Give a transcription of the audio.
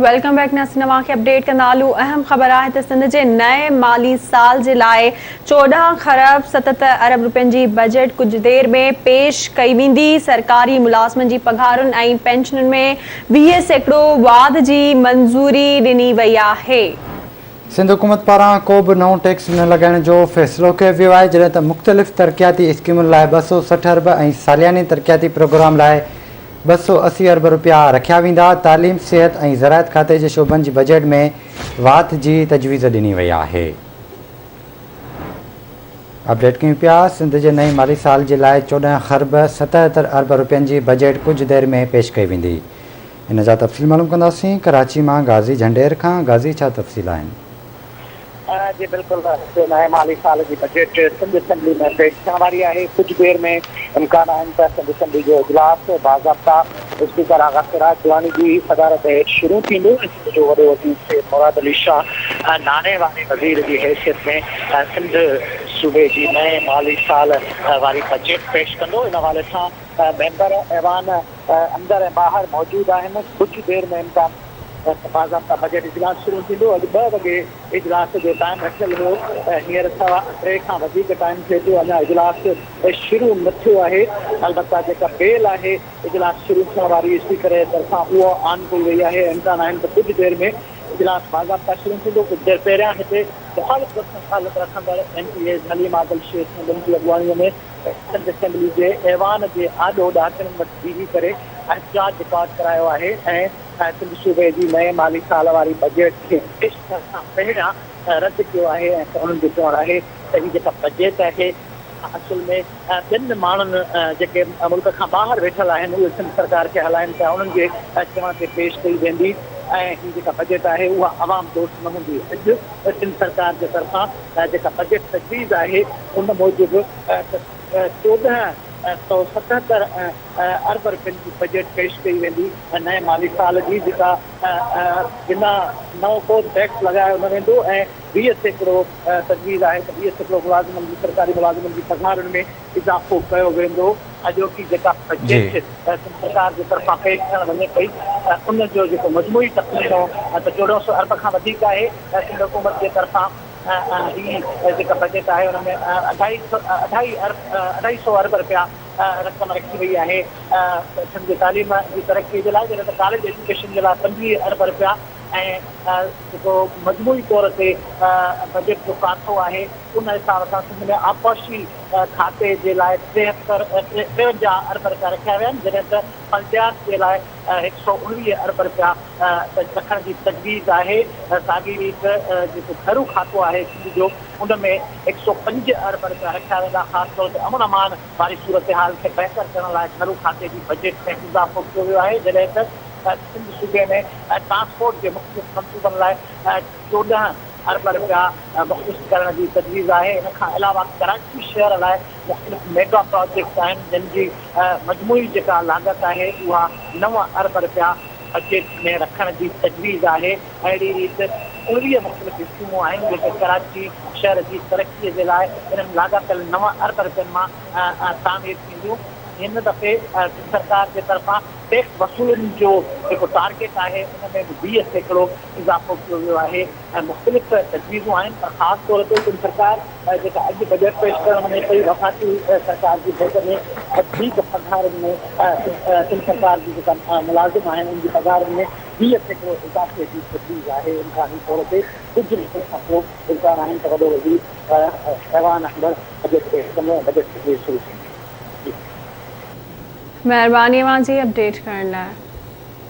Welcome back ناظرين اوهان کي اپڊيٽ ڪندا هلون اهم خبر آهي ته سنڌ جي نئين مالي سال جي لاء 14 کرب 77 ارب روپين جي بجيٽ ڪجهه دير ۾ پيش ڪئي ويندي سرڪاري ملازمن جي پگهارن ۽ پينشنن ۾ 20% واڌ جي منظوري ڏني وئي آهي. سنڌ حڪومت پاران ڪو به نئون ٽيڪس نه لڳائڻ جو فيصلو ڪيو ويو آهي جڏهن ته مختلف ترقياتي اسڪيمن لاء 260 ارب ۽ سالياني ترقياتي پروگرام لاء 280 ارب رپيا رکيا ويندا، تعليم، صحت ۽ زراعت کاتي جي شعبن جي بجيٽ ۾ واڌ جي تجويز ڏني وئي آهي. اپڊيٽ ڪيون پيا، سنڌ جي نئين مالي سال جي لاء 14 کرب 77 ارب رپين جي بجيٽ ڪجهه دير ۾ پيش ڪئي ويندي. ان جا تفصيل معلوم ڪنداسين ڪراچي مان غازي جهنڊير کان، غازي ڇا تفصيل آهن؟ جي بلڪل نئين مالي سال جي بجيٽ سنڌ اسيمبلي ۾ پيش ٿيڻ واري آهي، ڪجهه دير ۾ امڪان آهن ته سنڌ اسيمبلي جو اجلاس باضابطا اسپيڪر آغا سراج دراني جي صدارت هيٺ شروع ٿيندو ۽ سنڌ جو وڏو وزير سيد مراد علي شاهه ناڻي واري وزير جي حيثيت ۾ سنڌ صوبي جي نئين مالي سال واري بجيٽ پيش ڪندو، ان حوالي سان ميمبر ايوان اندر ۽ ٻاهر موجود آهن، ڪجهه دير ۾ امڪان. باضابطا بجيٽ اجلاس شروع ٿيندو، اڄ ٻه وڳي اجلاس جو ٽائيم رکيل هو، هينئر سوا ٽي کان وڌيڪ ٽائيم ٿئي پيو، اڃا اجلاس شروع نه ٿيو آهي، البته جيڪا بيل آهي اجلاس شروع ٿيڻ واري اسپيڪر جي طرفان اها آن ڪئي وئي آهي، امڪان آهن ته ڪجهه دير ۾ اجلاس باضابطا شروع ٿيندو، ڪجهه دير پهريان هتي مخالف ڌر سان تعلق رکندڙ M P As Haleem Adil Shaikh ۽ ٻين جي اڳواڻي ۾ سنڌ اسيمبلي جي ايوان جي آڏو ڏاڪڻين وٽ بيهي ڪري احتجاج رڪارڊ ڪرايو آهي ۽ سنڌ صوبي جي نئين مالي سال واري بجيٽ کي پيش ٿيڻ کان پهريان رد ڪيو آهي ۽ انهن جو چوڻ آهي ته هي جيڪا بجيٽ آهي اها اصل ۾ ٻين ماڻهن جيڪي ملڪ کان ٻاهر ويٺل آهن اهي سنڌ سرڪار کي هلائين پيا انهن جي چوڻ تي پيش ڪئي ويندي ۽ هي جيڪا بجيٽ آهي اها عوام دوست نه هوندي اڄ سنڌ سرڪار جي طرفان جيڪا بجيٽ تجويز آهي ان موجب ته 1477 ارب رپين جي بجيٽ پيش ڪئي ويندي ۽ نئين مالي سال جي جيڪا بنا نئون ڪو به ٽيڪس لڳايو نه ويندو ۽ 20% تجويز آهي ته 20% ملازمن جي سرڪاري ملازمن جي پگهارن ۾ اضافو ڪيو ويندو اڄوڪي جيڪا بجيٽ سنڌ سرڪار جي طرفان پيش ٿيڻ وڃي پئي ان جو جيڪو مجموعي تخمينو ته 14 سو ارب کان وڌيڪ آهي سنڌ حڪومت جي طرفان هي جيڪا بجيٽ آهي ان ۾ اڍائي اڍائي ارب اڍائي سو ارب رپيا رقم رکي وئي آهي سنڌ جي تعليم جي ترقي جي لاء جڏهن ته ڪاليج ايجوڪيشن جي لاء 25 ارب رپيا ۽ جيڪو مجموعي طور تي بجيٽ جو ڪاٿو آهي ان حساب سان سنڌ ۾ آبپاشي کاتي جي لاء ٽيهتر 53 ارب رپيا رکيا ويا آهن جڏهن ته فلديات جي لاء 119 ارب رپيا رکڻ جي تجويز آهي ساڳي ريت جيڪو گهرو کاتو آهي سنڌ جو ان ۾ 105 ارب رپيا رکيا ويندا، خاص طور تي امن امان واري صورتحال کي بهتر ڪرڻ لاء گهرو کاتي جي بجيٽ ۾ اضافو ڪيو ويو آهي، جڏهن ته سنڌ صوبي ۾ ٽرانسپورٽ جي مختلف منصوبن لاء 14 ارب رپيا مختص ڪرڻ جي تجويز آهي، ان کان علاوه ڪراچي شهر لاء مختلف ميگا پراجيڪٽس آهن جن جي مجموعي جيڪا لاڳت آهي اها 9 ارب رپيا بجيٽ ۾ رکڻ جي تجويز آهي. اهڙي ريت 19 مختلف اسڪيمون آهن جيڪي ڪراچي شهر جي ترقي جي لاء انهن لاڳاپيل 9 ارب رپين مان تعمير ٿينديون. هن دفعي سنڌ سرڪار جي طرفان ٽيڪس وصولين جو جيڪو ٽارگيٽ آهي ان ۾ به 20% اضافو ڪيو ويو آهي ۽ مختلف تجويزون آهن پر خاص طور تي سنڌ سرڪار جيڪا اڄ بجيٽ پيش ڪرڻ وڃي پئي وفاقي سرڪار جي ڀيٽ ۾ وڌيڪ پگهارن ۾ سنڌ سرڪار جي جيڪا ملازم آهن ان جي پگهارن ۾ 20% اضافي جي تجويز آهي، امڪاني طور تي ڪجهه ڏينهن کان پوء امڪان آهن ته وڏو وزير ايوان اندر بجيٽ پيش ڪندو ۽ بجيٽ تجويز شروع ٿيندي. جي. مهرباني اوهان جي اپڊيٽ ڪرڻ لاء.